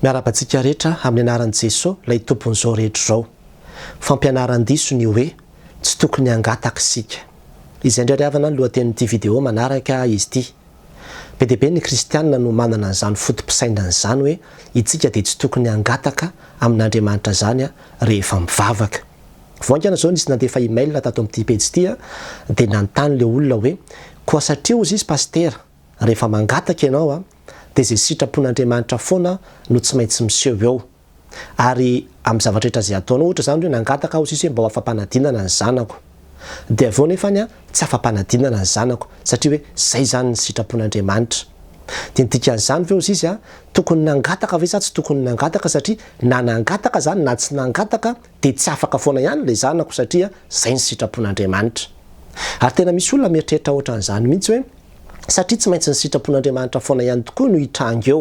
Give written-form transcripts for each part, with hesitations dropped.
Miarahaba antsika rehetra amin'ny anaran'i Jeso ilay Tompon'izao rehetra izao. Fampianaran-diso ny hoe tsy tokony hangataka isika. Izay indray ry havana ny lohatenin'ity video manaraka izy ity. Be dia be ny kristianina no manana an'izany foto-pisainana izany hoe itsika dia tsy tokony hangataka amin'Andriamanitra izany rehefa mivavaka. Vao haingana izao nisy nandefa email tato amin'ity pejy ity dia nanontany ilay olona hoe koa satria hozy izy pasitera rehefa mangataka ianao dia izay sitrapon'Andriamanitra foana no tsy maintsy miseho eo. Ary amin'ny zavatra rehetra izay ataonao, ohatra izany hoe nangataka aho sisa hoe mba ho afa-panadinana ny zanako. Dia avy eo nefany an, tsy afa-panadinana ny zanako, satria hoe izay izany ny sitrapon'Andriamanitra. Dia ny dikan'izany ve hozy izy an, tokony nangataka ve sa tsy tokony nangataka satria na nangataka izany na tsy nangataka dia tsy afaka foana ihany ilay zanako satria izay ny sitrapon'Andriamanitra. Ary tena misy olona mieritreritra ohatran'izany mihitsy hoe satria tsy maintsy ny sitrapon'Andriamanitra foana ihany tokoa no hitranga eo.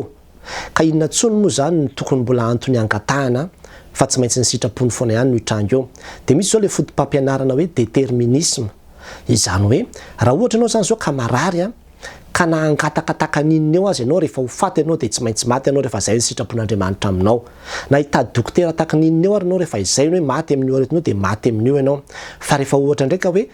Ka inona intsony moa izany no tokony mbola antony hangatahana fa tsy maintsy ny sitrapony foana ihany no hitranga eo. Dia misy izao ilay foto-pampianarana hoe déterminisme. Izany hoe raha ohatra ianao izany izao ka marary an, ka na hangatakataka an'inona eo aza ianao rehefa ho faty ianao dia tsy maintsy maty ianao rehefa izay ny sitrapon'Andriamanitra aminao. Na hitady dokotera tahaka ny inona eo ary ianao rehefa izay ny hoe maty amin'io aretina io dia maty amin'io ianao. Fa rehefa ohatra indray ka hoe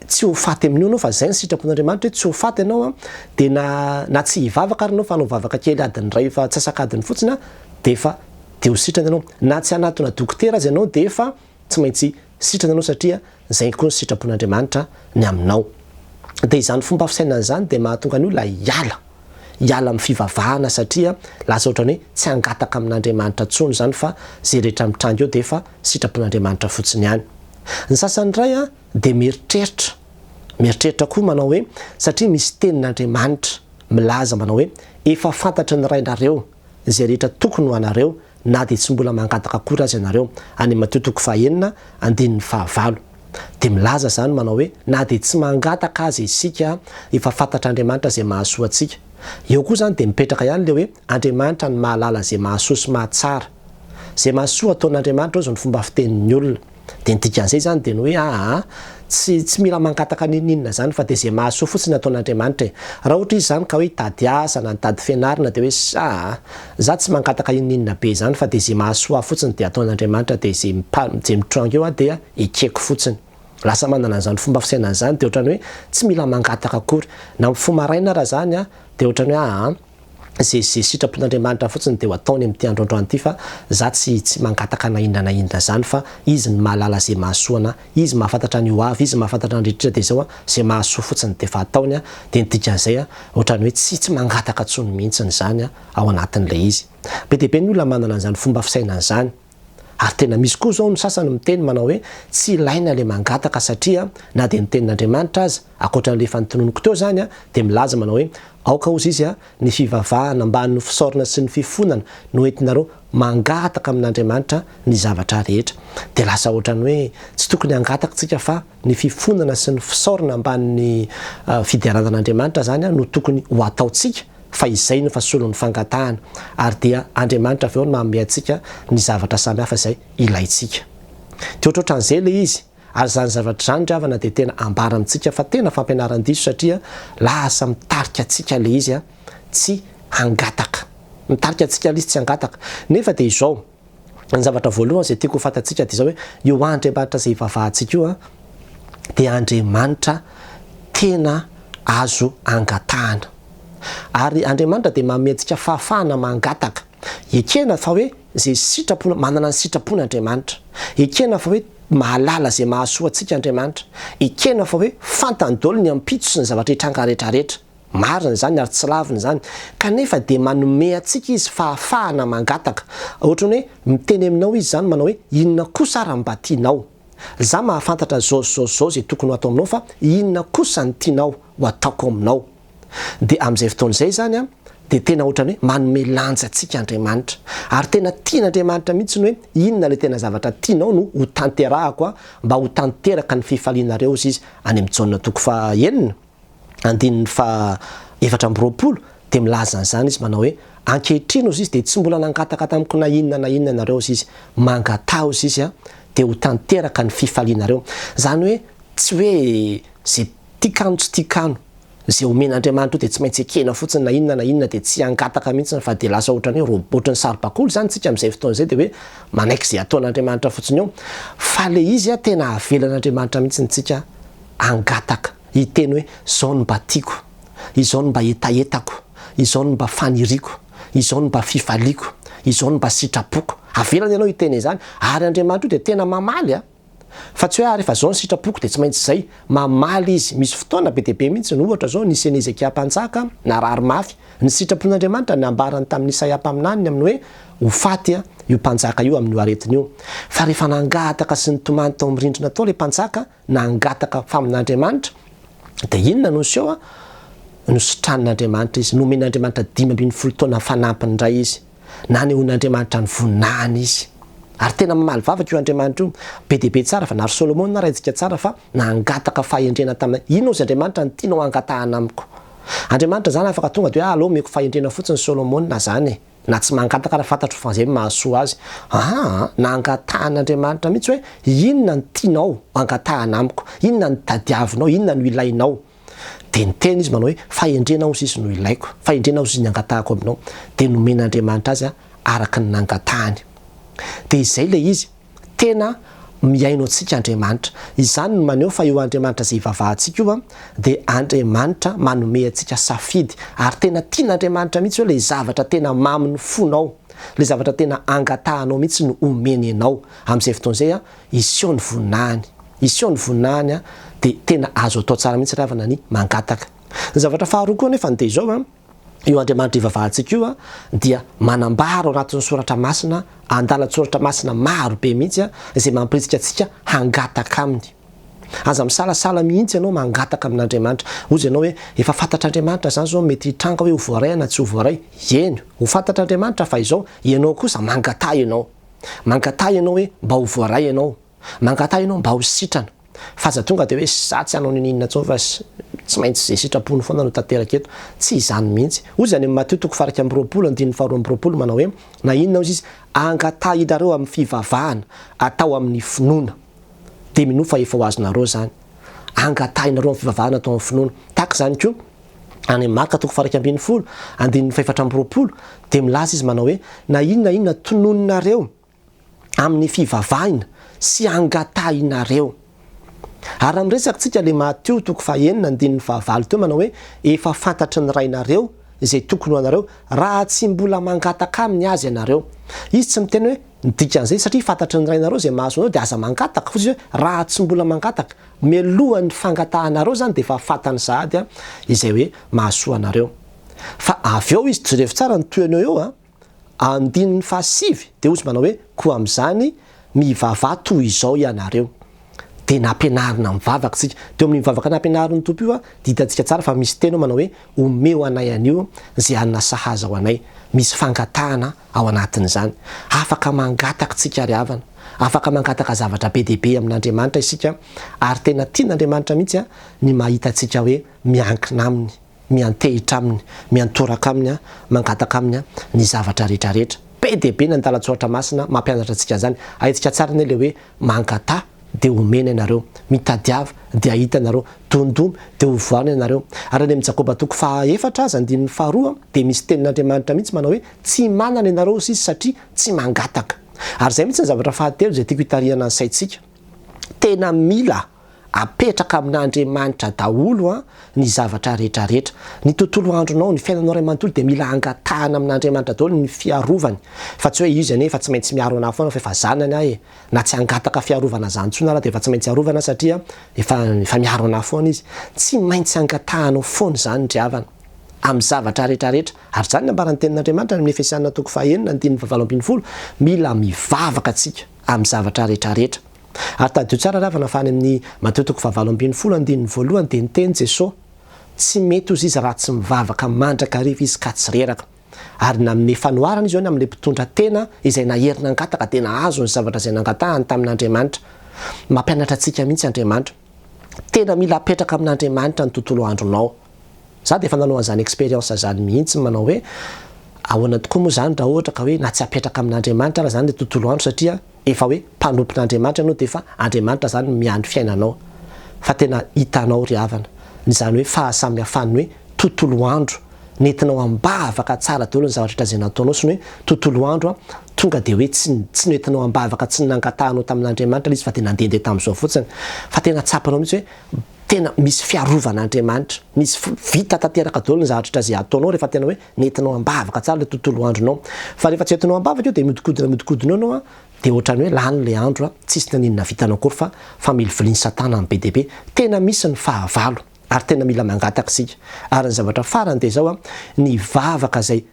tsy ho faty amin'io ianao fa izay ny sitrapon'Andriamanitra hoe tsy ho faty ianao an, dia na na tsy hivavaka ary ianao fa hanao vavaka kely adiny iray efa antsasak'adiny fotsiny an, dia efa dia ho sitrana ianao. Na tsy hanatona dokotera aza ianao dia efa tsy maintsy sitrana ianao satria izay koa ny sitrapon'Andriamanitra ny aminao. Dia izany fomba fisainana izany dia mahatonga ny olona hiala, hiala amin'ny fivavahana satria lasa ohatran'ny hoe tsy hangataka amin'Andriamanitra intsony izany fa izay rehetra mitranga eo dia efa sitrapon'Andriamanitra fotsiny ihany. Ny sasany indray an, dia mieritreritra, mieritreritra koa manao hoe, satria misy tenin'Andriamanitra milaza manao hoe, efa fantatry ny Rainareo izay rehetra tokony ho anareo na dia tsy mbola mangataka akory aza ianareo, any Matio toko fahaenina andininy fahavalo. Dia milaza izany manao hoe, na dia tsy mangataka aza isika, efa fantatr'Andriamanitra izay mahasoa antsika. Eo koa izany dia mipetraka ihany ilay hoe, Andriamanitra no mahalala izay mahasoa sy mahatsara. Izay mahasoa ataon'Andriamanitra hozy ny fomba fitenin'ny olona. Dia ny dikan'izay izany dia ny hoe aa tsy tsy mila mangataka n'inon'inona izany fa dia izay mahasoa fotsiny ataon'Andriamanitra e. Raha ohatra izy izany ka hoe hitady asa na nitady fianarana dia hoe aa za tsy mangataka n'inon'inona be izany fa dia izay mahasoa ahy fotsiny dia ataon'Andriamanitra dia izay mipa izay mitranga eo aho dia ekeko fotsiny. Lasa manana an'izany fomba fisainana izany dia ohatran'ny hoe tsy mila mangataka akory. Na mifoha maraina ara izany aho dia ohatran'ny hoe aa Ze ze sitrapon'Andriamanitra fotsiny de ho ataony amin'ity andro androany ity fa za tsy tsy mangataka na inona na inona zany fa Izy no mahalala ze mahasoa anah, Izy mahafantatra ny ho avy, Izy mahafantatra ny rehetra de zao an, ze mahasoa fotsiny defa ataony an, de ny dikan'izay an, ohatran'ny hoe tsy tsy mangataka tsony mihitsiny zany an ao anatin'ilay izy. Be dia be ny olona manana an'izany fomba fisainana izany. Ary tena misy koa izao ny sasany miteny manao hoe tsy ilaina ilay mangataka satria na dia ny tenin'Andriamanitra aza, ankoatra an'ilay efa notononiko teo izany, dia milaza manao hoe aoka hozy izy ny fivavahana mbamin'ny fisaorana sy ny fifonana no entinareo mangataka amin'Andriamanitra ny zavatra rehetra. Dia lasa ohatran'ny hoe tsy tokony hangataka isika fa ny fifonana sy ny fisaorana mbamin'ny fiderana an'Andriamanitra izany no tokony ho ataontsika. fa izay no efa solon'ny fangatahana, ary dia Andriamanitra avy eo no manome antsika ny zavatra samihafa izay ilaintsika. Dia ohatrohatran'izay ilay izy, ary izany zavatra izany ry havana dia tena ambara amintsika fa tena fampianaran-diso satria lasa mitarika antsika ilay izy tsy hangataka. Mitarika antsika ilay izy tsy hangataka. Nefa dia izao. Ny zavatra voalohany izay tiako ho fantatsika dia izao hoe, io Andriamanitra izay ivavahantsika io dia Andriamanitra tena azo angatahana. Ary Andriamanitra dia manome antsika fahafahana mangataka. Ekena fa hoe izay sitrapony, manana ny sitrapony Andriamanitra. Ekena fa hoe mahalala izay mahasoa antsika Andriamanitra. Ekena fa hoe fantany daholo ny ampitso sy ny zavatra hitranga rehetrarehetra. Marina izany ary tsy lavina izany, kanefa dia manome antsika Izy fahafahana mangataka. Ohatran'ny hoe miteny aminao Izy izany manao hoe inona kosa ary mba tianao? Za mahafantatra zao sy zao sy zao izay tokony ho atao aminao fa inona kosa ny tianao ho ataoko aminao? Dia amin'izay fotoana izay izany an, dia tena ohatran'ny hoe manome lanja antsika Andriamanitra. Ary tena tian'Andriamanitra mihitsy ny hoe inona ilay tena zavatra tianao no ho tanterahako mba ho tanteraka ny fifalianareo hozy Izy any amin'ny Jaona toko faha enina. andininy faha 24 dia milaza an'izany izy manao hoe, Ankehitriny hozy izy dia tsy mbola nangataka tamiko na inona na inona ianareo hozy izy, mangataha hozy izy dia ho tanteraka ny fifalianareo. Izany hoe tsy hoe izay tiakano tsy tiakano. Izay omen'Andriamanitra eo dia tsy maintsy ekena fotsiny na inona na inona dia tsy hangataka mihitsy fa dia lasa ohatran'ny hoe robot ohatran'ny saribakoly izany tsika amin'izay fotoana izay dia hoe manaiky izay ataon'Andriamanitra fotsiny eo. Fa ilay izy tena avelan'Andriamanitra mihitsy tsika hangataka, hiteny hoe izao no mba tiako, izao no mba hetahetako, izao no mba faniriako, izao no mba fifaliako, izao no mba sitrapoko. Avelany ianao hiteny izany ary Andriamanitra io dia tena mamaly a! Fa tsy hoe ah rehefa zao ny sitrapoko dia tsy maintsy izay. Mamaly izy. Misy fotoana be dia be mihitsy ny ohatra zao nisy an'i Hezekia mpanjaka narary mafy. Ny sitrapon'Andriamanitra nambarany tamin'i Isaia mpaminany ny amin'ny hoe ho faty io mpanjaka io amin'io aretina io. Fa rehefa nangataka sy nitomany tao amin'ny rindrina tao ilay mpanjaka nangataka famin'Andriamanitra dia inona no niseho? Nositranin'Andriamanitra izy. Nomen'Andriamanitra 15 taona fanampiny indray izy. Nanehoan'Andriamanitra ny voninahiny izy. Ary tena mamaly vavaka io Andriamanitra io. Be dia be tsara fa na ry Solomona ary haintsika tsara fa nangataka fahendrena tamin'ny Inona ozy Andriamanitra no tianao hangatahana amiko? Andriamanitra izany afaka tonga dia hoe aleo omeko fahendrena fotsiny Solomona izany e. Na tsy mangataka ary fantatro fa izay no mahasoa azy. Aa nangatahan'Andriamanitra mihitsy hoe inona no tianao hangatahana amiko? Inona no tadiavinao? Inona no ilainao? Dia niteny izy manao hoe, Fahendrena hozy izy no ilaiko, fahendrena hozy izy ny angatahako aminao. Dia nomen'Andriamanitra azy araka ny nangatahany. Dia izay ilay izy, tena mihaino antsika Andriamanitra. Izany no maneho fa io Andriamanitra izay ivavahantsika io dia Andriamanitra manome antsika safidy. Ary tena tian'Andriamanitra mihitsy hoe ilay zavatra tena mamin'ny fonao, ilay zavatra tena angatahanao mihitsy no omeny anao. Amin'izay fotoana izay hiseho ny voninahiny. Hiseho ny voninahiny dia tena azo atao tsara mihitsy ry havana ny mangataka. Ny zavatra faharoa koa anefa dia izao, io Andriamanitra ivavahantsika io dia manambara ao anatin'ny soratra masina, andalan-tsoratra masina maro be mihitsy izay mampirisika antsika hangataka aminy. Aza misalasala mihitsy ianao mangataka amin'Andriamanitra. Hozy ianao hoe, efa fantatr'Andriamanitra izany izao mety hitranga hoe ho voaray na tsy ho voaray. Eny, ho fantatr'Andriamanitra fa izao, ianao kosa mangataha ianao. Mangataha ianao hoe mba ho voaray ianao. Mangataha ianao mba ho sitrana. Fa aza tonga dia hoe za tsy hanao n'inon'inona intsony fa tsy maintsy izay sitrapony foana no tanteraka eto. Tsy izany mihitsy. Hoy izy any amin'ny Matio toko faha 21 andininy faha 22 manao hoe, na inona hozy izy, angatahinareo amin'ny fivavahana, atao amin'ny finoana. Dia minoa fa efa ho azonareo izany. Angatahinareo amin'ny fivavahana atao amin'ny finoana. Tahaka izany koa, any amin'ny Marka toko faha 11 andininy faha 24 dia milaza izy manao hoe, na inona na inona tononinareo amin'ny fivavahina sy angatahinareo. Ary raha miresaka tsika le Matio toko fahenina andininy fahavalo teo manao hoe efa fantatry ny Rainareo izay tokony ho anareo raha tsy mbola mangataka aminy aza ianareo. Izy tsy miteny hoe ny dikan'izay satria fantatry ny Rainareo izay mahazo anareo dia aza mangataka fa izy hoe raha tsy mbola mangataka mialohan'ny fangatahanareo izany dia efa fantany sahady izay hoe mahasoa anareo. Fa avy eo izy jerevo tsara ny tohiny eo eo a. Andininy fahasivy dia hozy manao hoe, Koa amin'izany, mivavaha toy izao ianareo. Dia nampianarina mivavaka isika. Teo amin'io vavaka nampianarin'ny Tompo io dia hitantsika tsara fa misy teny ao manao hoe, Omeo anay anio izay hanina sahaza ho anay. Misy fangatahana ao anatin'izany. Afaka mangataka isika ry havana. Afaka mangataka zavatra be dia be amin'Andriamanitra isika ary tena tian'Andriamanitra mihitsy ny mahita antsika hoe miankina Aminy. miantehitra aminy, miantoraka aminy, mangataka aminy ny zavatra rehetra rehetra. Be dia be ny andalan-tsoratra masina mampianatra antsika an'izany. Haintsika tsara anie ilay hoe mangataha dia homena ianareo, mitadiava dia hahita ianareo, dondomy dia hovoahana ianareo. Ary any amin'ny Jakoba toko fahaefatra aza andininy faharoa dia misy tenin'Andriamanitra mihitsy manao hoe tsy manana ianareo sisa satria tsy mangataka. Ary izay mihitsy ny zavatra fahatelo izay tiako hitarihana ny saintsika. Tena mila Apetraka amin'Andriamanitra daholo an ny zavatra rehetra rehetra. Ny tontolo andronao, ny fiainanao iray manontolo dia mila angatahana amin'Andriamanitra daholo ny fiarovany. Fa tsy hoe izy anie efa tsy maintsy miaro anah foana fa efa zanany aho e. Na tsy hangataka fiarovana zany intsony ara dia efa tsy maintsy arovana aho satria efa efa miaro anah foana izy. Tsy maintsy angatahanao foana izany ry havana. Amin'ny zavatra rehetra rehetra. Ary izany no ambaran'ny tenin'Andriamanitra any amin'ny Efesiana toko fahenina andininy fahavalo 18, mila mivavaka tsika amin'ny zavatra rehetra rehetra. Ary tadidio tsara ry havana fa any amin'ny Matio toko fahavalo 18 andininy voalohany dia niteny Jesoa, tsy mety hozy izy raha tsy mivavaka mandrakariva izy ka tsy reraka. Ary nanome fanoharana izy eo ny amin'ilay mpitondra tena izay nahery nangataka dia nahazo ny zavatra izay nangatahany tamin'Andriamanitra. Mampianatra antsika mihitsy Andriamanitra. Tena mila apetraka amin'Andriamanitra ny tontolo andronao. Za dia efa nanao an'izany expérience izany mihitsy manao hoe ahoana tokoa moa izany raha ohatra ka hoe na tsy apetraka amin'Andriamanitra ara izany ilay tontolo andro satria efa hoe mpanompon'Andriamanitra ianao dia efa Andriamanitra izany no miandry fiainanao fa tena hitanao ry havana. Izany hoe fahasamihafan'ny hoe tontolo andro nentinao am-bavaka tsara daholo ny zavatra rehetra izay nataonao sy ny hoe tontolo andro tonga dia hoe tsy tsy nentinao am-bavaka tsy nangatahanao tamin'Andriamanitra ilay izy fa dia nandehandeha tamin'izao fotsiny fa tena tsapanao mihitsy hoe tena misy fiarovan'Andriamanitra, misy vita tanteraka daholo ny zavatra rehetra izay ataonao rehefa tena hoe nentinao am-bavaka tsara ilay tontolo andronao. Fa rehefa tsy entinao am-bavaka io dia mihodinkodina mihodinkodina eo ianao dia ohatran'ny hoe lany ilay andro tsisy naninona vitanao akory fa familivilian'i satana ny be dia be. Tena misy ny fahavalo ary tena mila mangataka isika. Ary ny zavatra farany dia izao, ny vavaka izay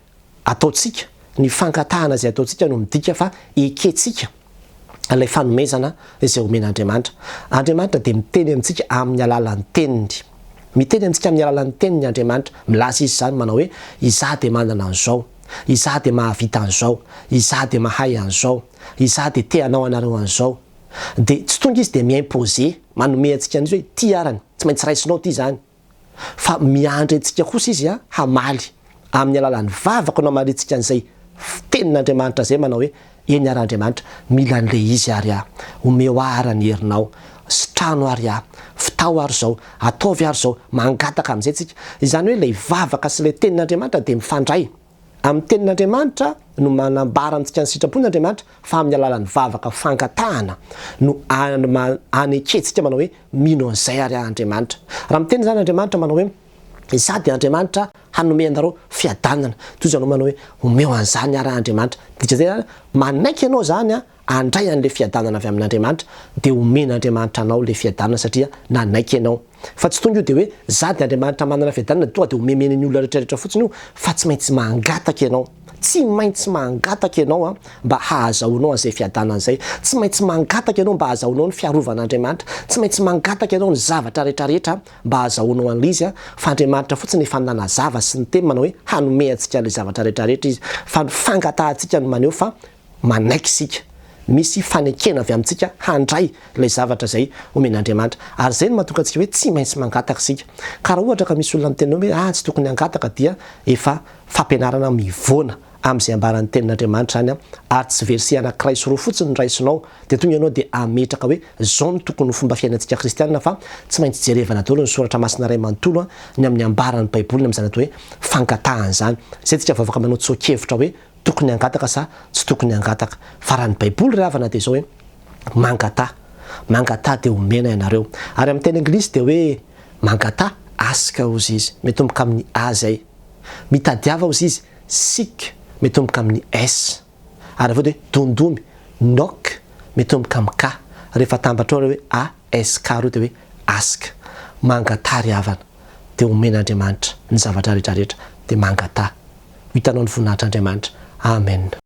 ataontsika, ny fangatahana izay ataontsika no midika fa ekentsika ilay fanomezana izay omen'Andriamanitra. Andriamanitra dia miteny amintsika amin'ny alalan'ny teniny. Miteny amintsika amin'ny alalan'ny teniny Andriamanitra. Milaza Izy izany manao hoe, Izaho dia manana an'izao. Izaho dia mahavita an'izao. Izaho dia mahay an'izao. Izaho dia te hanao anareo an'izao. Dia tsy tonga Izy dia mi-imposer, manome antsika an'izy hoe, ity arany, tsy maintsy raisinao ity izany. Fa miandry antsika kosa Izy hamaly. Amin'ny alalan'ny vavaka no hamaliantsika an'izay Tenin'Andriamanitra izay manao hoe, Eny ary Andriamanitra, mila an'ilay izy ary aho. Omeo ahy ary ny herinao. Sitrano ary aho. Fitaho ary izao. Ataovy ary izao. Mangataka amin'izay tsika. Izany hoe ilay vavaka sy ilay Tenin'Andriamanitra dia mifandray. Amin'ny Tenin'Andriamanitra no manambara amintsika ny sitrapon'Andriamanitra fa amin'ny alalan'ny vavaka fangatahana no anekentsika manao hoe mino an'izay ary aho Andriamanitra. Raha miteny izany Andriamanitra manao hoe Izaho dia Andriamanitra hanome anareo fiadanana. Toy izany manao hoe omeo an'izany ary aho Andriamanitra. Dikan'izay izany manaiky ianao izany handray an'ilay fiadanana avy amin'Andriamanitra dia omen'Andriamanitra anao ilay fiadanana satria nanaiky ianao. Fa tsy tonga io dia hoe za dia Andriamanitra manana fiadanana dia tonga dia omemena ny olona rehetra rehetra fotsiny io fa tsy maintsy mangataka ianao. Tsy maintsy mangataka ianao mba hahazahoanao an'izay fiadanana izay. Tsy maintsy mangataka ianao mba hahazahoanao ny fiarovan'Andriamanitra. Tsy maintsy mangataka ianao ny zavatra rehetra rehetra mba hahazahoanao an'ilay izy fa Andriamanitra fotsiny efa nanazava sy niteny manao hoe hanome antsika an'ilay zavatra rehetra rehetra izy fa ny fangatahantsika no maneho fa manaiky isika, misy fanekena avy amintsika handray ilay zavatra izay omen'Andriamanitra. Ary izay no mahatonga antsika hoe tsy maintsy mangataka isika. Ka raha ohatra ka misy olona miteny hoe ah tsy tokony hangataka dia efa fampianarana mivoana amin'izay ambaran'ny tenin'Andriamanitra izany ary tsy verset anankiray sy roa fotsiny no raisinao dia tonga ianao dia hametraka hoe izao no tokony ho fomba fiainantsika kristiana fa tsy maintsy jerevana daholo ny soratra masina iray manontolo ny amin'ny ambaran'ny baiboly ny amin'izany atao hoe fangatahana izany. Izay tsika vao afaka manao tsoa-kevitra hoe Tokony hangataka sa tsy tokony hangataka? Fa raha ny baiboly ry havana dia izao hoe mangataha, mangataha dia omena ianareo. Ary amin'ny teny anglisy dia hoe mangataha, ask hozy izy, mitomboka amin'ny A izay. Mitadiava hozy izy, seek, mitomboka amin'ny S. Ary avy eo dia hoe dondomy, knock, mitomboka amin'ny K. Rehefa atambatra ao ireo hoe A, S, K ireo dia hoe ask. Mangataha ry havana dia omen'Andriamanitra ny zavatra rehetra rehetra dia mangataha. Ho hitanao ny voninahitr'Andriamanitra. Amen.